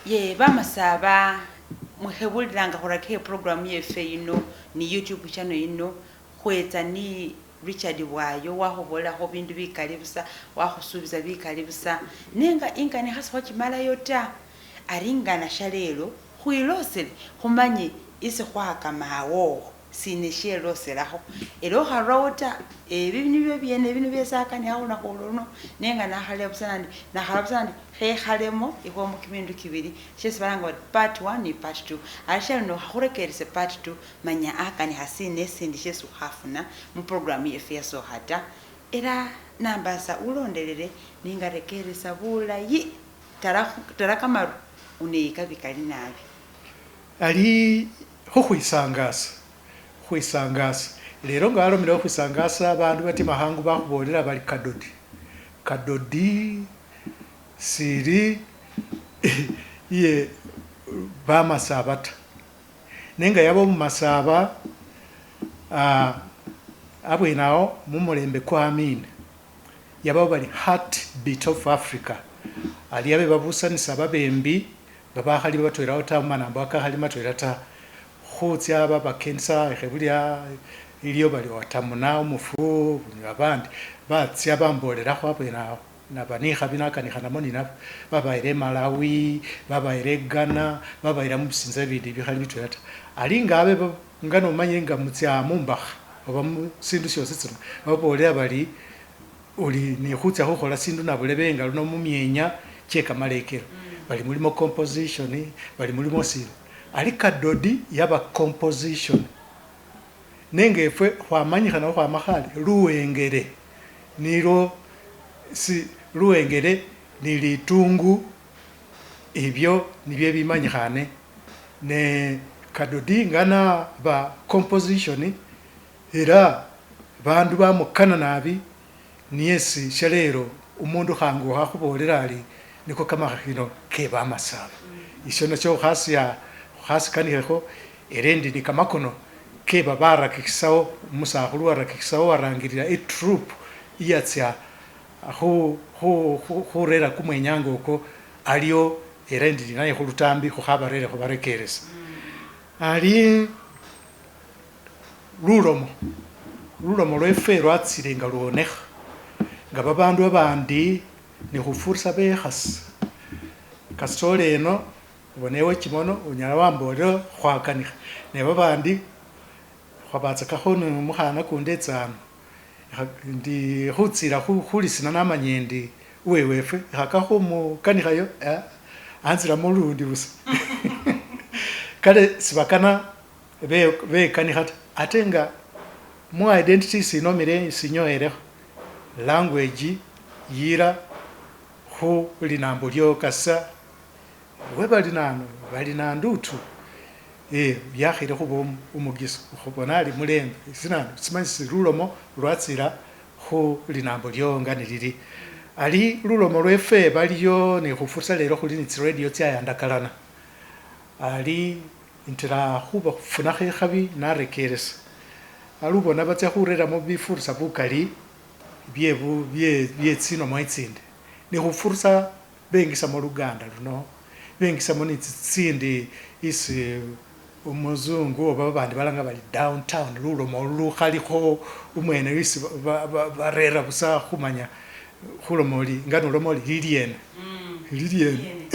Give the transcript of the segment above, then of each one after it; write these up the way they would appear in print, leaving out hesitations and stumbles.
Ye bamasaba mwikhebulilanga khurakikha eprogramu yefwe yino ni YouTube channel yino khwetsa ni Richard Bwayo wakhubolelakho bindu bikali busa wakhusubisa bikali busa nenga inganikha sikhwachimalayo ta ari ngana shalelo khwilosele khumanye isi khwakamawo sine sheloselakho ela okharurawo ta ebi nibyo byene bino byesakanikha khulunakhu luno nenga nakhalila busa nandi nakhala busa nandi khekhalemo ikhwemo kimindu kibili shesi balanga bari part 1 ni part 2 ari shalino khakhurekerese part 2 manya akanikha sina esindi shesi ukhafuna muprogramu yefwe yasokha ta ela nambasa ulondelele nenga rekeresa bulayi tara tara kamaru uneyika bikali nabi. Ali khukhwisangasa khwisangasa lero nga walomile khukhwisangasa abandu batima khangu bakhubolela bali kadodi kadodi sili iye bamasaba ta nenga yaba mumasaba abwene awo mumulembe kwa Amin yaba bali heart beat of Africa ali abe babusanisa babembi babakhali batwelawo ta mumanambo kakhali matwela ta khutsya babakensa ekhebulya iliyo bali watamuna umufu babandi batsya bambolelakho abwene awo naba nikhabi nakanikhanamo ninabo babayila Malawi babayila Ghana babayila mubisinza bindi bikhali bitwela ta ali nga abe nga nomanyile nga mutsya mumbakha oba musindu syosi tsina babolela bali uli nikhutsa khukhola sindu nabulebe nga luno mumyenya kyekamalekelo bali mulimo composition bali mulimo sina ali kadodi yaba composition nenga efwe khwamanyikhana khukhwama khale luwengele nilwo si luwengele ni litungu ebyo nibyo bimanyikhane ne kadodi nga naba composition era bandu bamukana nabi niyesi shalelo umundu khangu khakhubolela ali niko kamakhino ke bamasaba isyo nasyo khasya khasikanikhekho era endi ni kamakono keba barakikhisawo umusakhulu warakikhisawo warangilila etroop iyatsya khurera kumwenyanga okwo aliyo era endi ninaye khulutambi khukhabarere khubarekeresa ali lulomo lulomo lwefwe lwatsile nga lwonekha nga babandu babandi nikhufurisa bekhasi kasitole eno ubonewe chimono onyala wambolela khwakanikha ne babandi khwabatsakakho mukhana kundi etsano ndi khutsila khulisina namanya endi uwewefwe ekhakakho khumukanikhayo anzilamo lundi busa kale sibakana bekanikha ta ate nga mu identity sinomile sinyoelekho language yila khu linambo lyo kasa we bali nano bali nandutu byakhile khuba umugiso khubona ali mulembe sinano simanyisi lulomo lwatsila khu linambo lyo nga nilili ali lulomo lwefwe baliyo nekhufursa lelo khuli ni tsiradio tsayandakalana ali ntela khuba khufunakho ikhabi narekeresa alubona batsa khureramo bifursa bukali bye tsinomo itsindi nekhufursa bengisamo luganda luno bengisamo ni tsitsindi isi umuzungu oba babandi balanga bali downtown lulomo lukhalikho umwene isi barera busa khumanya khuloma oli nga noloma oli lilyene lilyene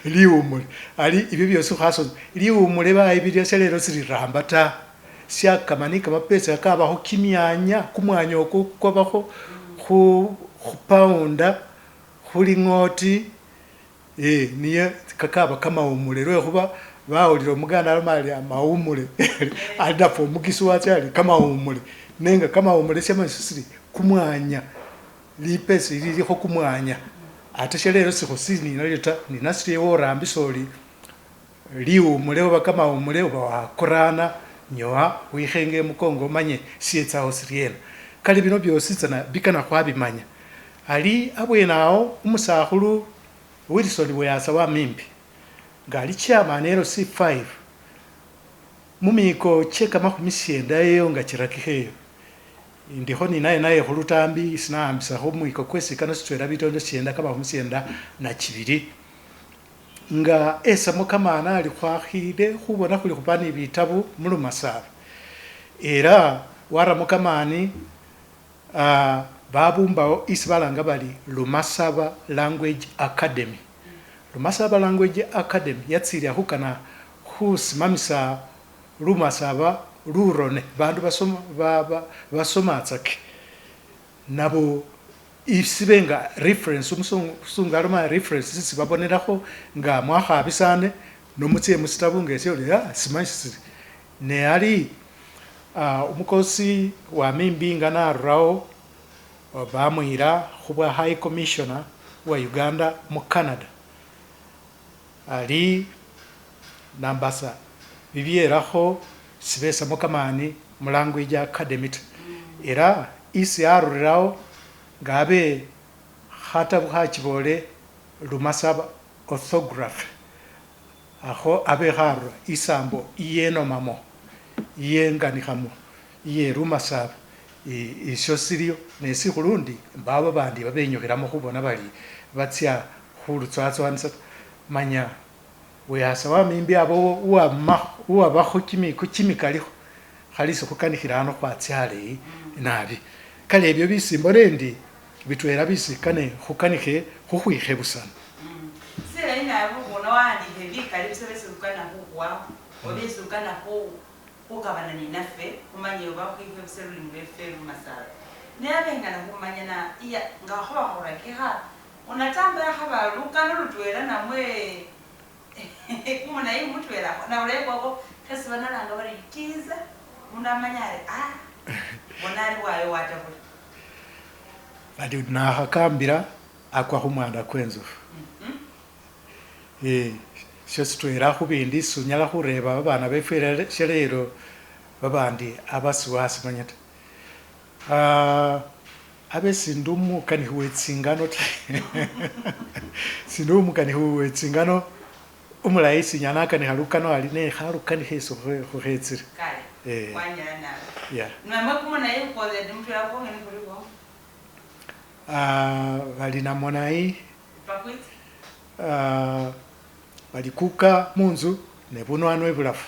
liwumule ali ibyo byosi khaso liwumule bayibilya shalelo siliramba ta syakama ni kamapesa kakabakho kimyanya kumwanya okwo kwabakho khupounda khuling'oti niye kakaba kamawumule lwekhuba bawulila omuganda aloma ali amawumule ali naffe omugisu watsya ali kamawumule nenga kamawumule syamanyisa sili kumwanya lipesa lilikho kumwanya ate shalelo sikhusininalyo ta ninasili ewe orambisa oli liwumule oba kamawumule oba wakorana nyowa wikhenge emukongo omanye syetsawo siryena kale bino byosi tsana bikana khwabimanya ali abwene awo umusakhulu Wilson Bweyasa wa Mimbi nga ali chairman LC5 mumiko cheka 90 eyo nga chirakikheyo Indikho ninaye naye khulutambi isi nawambisakho kumwiko kwe sikano sitwela bitonde syenda kamakhumi syenda na chibili. Nga esamo kamani ali khwakhile khubona khuli khuba ni bitabu mulumasaba. Era waramo kamani babumbawo isi balanga bari Lumasaba Language Academy. Lumasaba Language Academy yatsila khukana khusimamisa lumasaba lurone bandu basoma basomatsake nabo isibe nga reference omusungu aloma reference sisi babonelakho nga mwakhabisane nomutsye musitabu nga esyo simanyi sisiri ne ali omukosi wa Mimbi nga narurawo bamwira khubwa High Commissioner wa Uganda mu Canada ali nambasa bibyerakho sibesamo kamani mu Language Academy ta. Era isi arurirawo nga abe khatabu khachibole Lumasaba orthography akho abe kharura isambo iyenomamo iyenganikhamo iye Lumasaba isyo siliyo nesikhulundi mbawo babandi babenyukhilamo khubona bali batsya khulutswatswanisa manya weyasa wamimbi abo uwabakho kimiko kimikalikho khali sikhukanikhila ano khwatsya aleyi nabi. Kale ebyo bisimbona endi bitwela bisikane khukanikhe khukhwikhe busana. Silayi nabi khubona wahandikhe bikali bisa byesi khukana khukhuwakho oba byesi khukana khukabana ninaffe khumanye oba khwikhe busa lulimi lweffe Lumasaba. Ne abengana khumanyana iya nga khoba khurakikha unatamba yakhaba lukano lutwela namwe kumunayi mutwela nabulayi bwakho khesi banalanga bari tiza mundu amanya ari bona ali bwayo watabula. Bali nakhakambila akwa khumwanda kwenzofu. Syo sitwela khubindi sunyala khureba babana befwe shalelo babandi abasiwasimanya ta. Abe sindu umukanikhi wetsingano ta. Sindu umukanikhi wetsingano umulayi sinyala nakanikha lukano ali ne khalukanikha esi khukhetsile. Kale. Wanyala nawe. Yeah. Namwe kumunayi khukoze mutwela khwongene khulikho. Bali namonayi. Pakwitsi. Bali kuka munzu ne bunwanwe bulafu.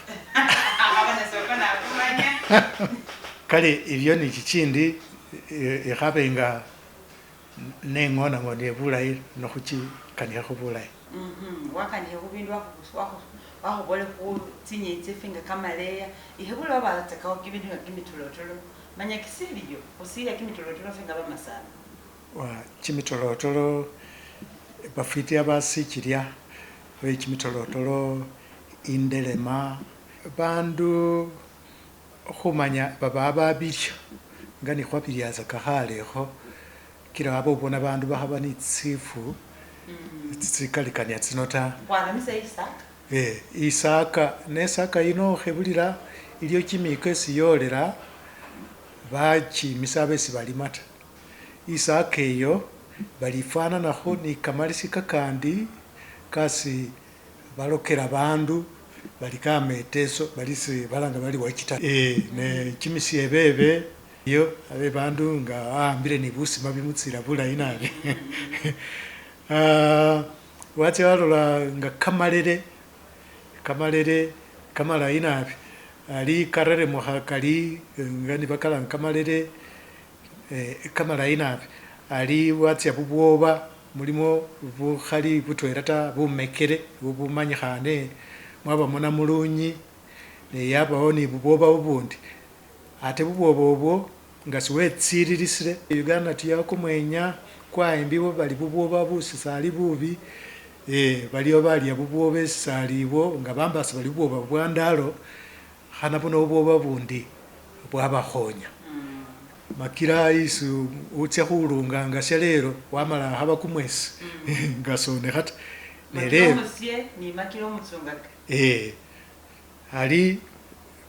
Kale ibyo ni chichindi ikhabenga neng'onang'onie bulayi nokhuchikanikha bulayi. Wakanikhe khubindu wakhubole khu tsinyenyi tsyefe nga kamaleya ikhebula babatsakakho kibindu nga kimitolotolo manya kisiliyo khusilya kimitolotolo ffe nga bamasaba. Kimitolotolo bafwiti abasichilya kimitolotolo indelema bandu khumanya baba babilya nga nikhwabilyatsaka khalekho kila aba obona bandu bakhaba ni tsifu tsitsikalikania tsino ta. Khwaramisa isaka. Isaka nesaka yino khebulila iliyo kimiko esi yolela bachimisa besi balima ta. Isaka eyo balifananakho ni kamalesi kakandi kasi balokela bandu bali kameteso balisi balanga bali wachita. Ne kimisiebebe iyo abe bandu nga ahambile ni busima bimutsila bulayi nabi. Watsa walola nga kamalele kamalayi nabi ali kareremukha kali nga nibakalanga kamalele kamalayi nabi ali watsa bubwoba mulimo bukhali butwela ta bumekele bubumanyikhane mwabamo namulunyi ne yabawo ni bubwoba bubundi ate bubwoba obwo nga siwetsililisile Uganda tiyakumwenya kwaimbiwa bali bubwoba busisali bubi baliyo balya bubwoba esisali ibwo nga bambasa bali bubwoba bwandalo khana buno bubwoba bundi bwabakhonya. Makila isi utsa khulunganga shalelo wamala khaba kumwesi nga sonekha ta. Nelelo ali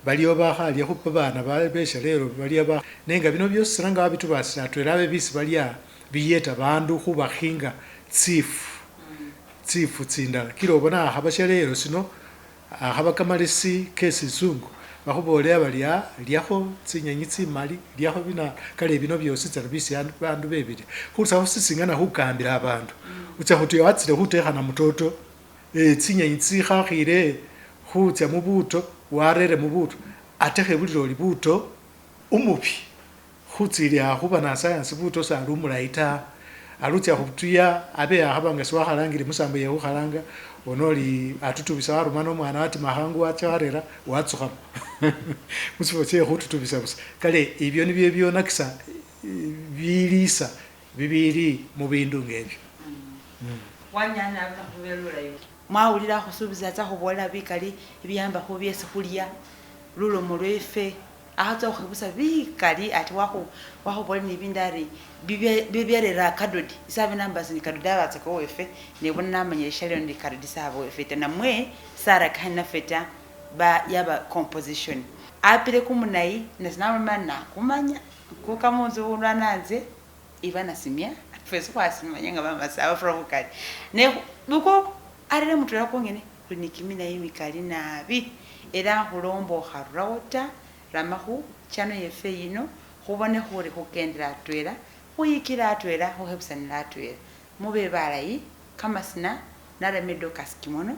baliyo bakhalya khupa babana beshalelo balya nenga bino byosi nga babitubasila atwela abe bisi balya biyeta bandu khubakhinga tsifu tsindala kila obona akhaba shalelo sino akhaba kamalesi kesisungu Bakhubolela bari aa lyakho tsinyenyi tsimali, lyakho bina kale bino byosi tsana bisi bandu bebilya. Khurusakho sisingana khukambila abandu, ucha khutuya watsile khutekha namutoto, tsinyenyi tsikhakhile khucha mubuto warere mubuto ate khebulila oli buto umubi khutsilila khuba nasayansi buto sali umulayi taa, ali ucha khutuya abe akhaba nga siwakhalangile musambo yekhukhalanga bona oli atutubisa warumana omwana watima khangu wacha warera watsukhamo musifwo she khututubisa busa. Kale ebyo nibyo byonakisa bilisa bibili mubindu ngebyo. Wanyana lulayi mwawulila khusubisa tsa khubolela bikali biyamba khubyesi khulya lulomo lwefe akhatsa khukhebusa bikali ate wakhubolela nebindu ari bibyarera kadodi isabe nambasi ni kadodi abatsaka wefe nebona namanyile shalelo ndi kadodi saba wefe ta namwe sarakakha naffe ta ba yaba composition apile kumunayi nasi namuloma nakumanya kuka munzu ulwananze iba nasimya fwesi khwasimanya nga bamasaba bukali ne buko arere mutwela kwongene khuli ni kiminayi mikali nabi era khulomba okharurawo ta rama khu channel yefe yino khubone khuri khukendela atwela khuyikila atwela khukhebusanila atwela mube balayi kamasina narame Dorcas Kimono.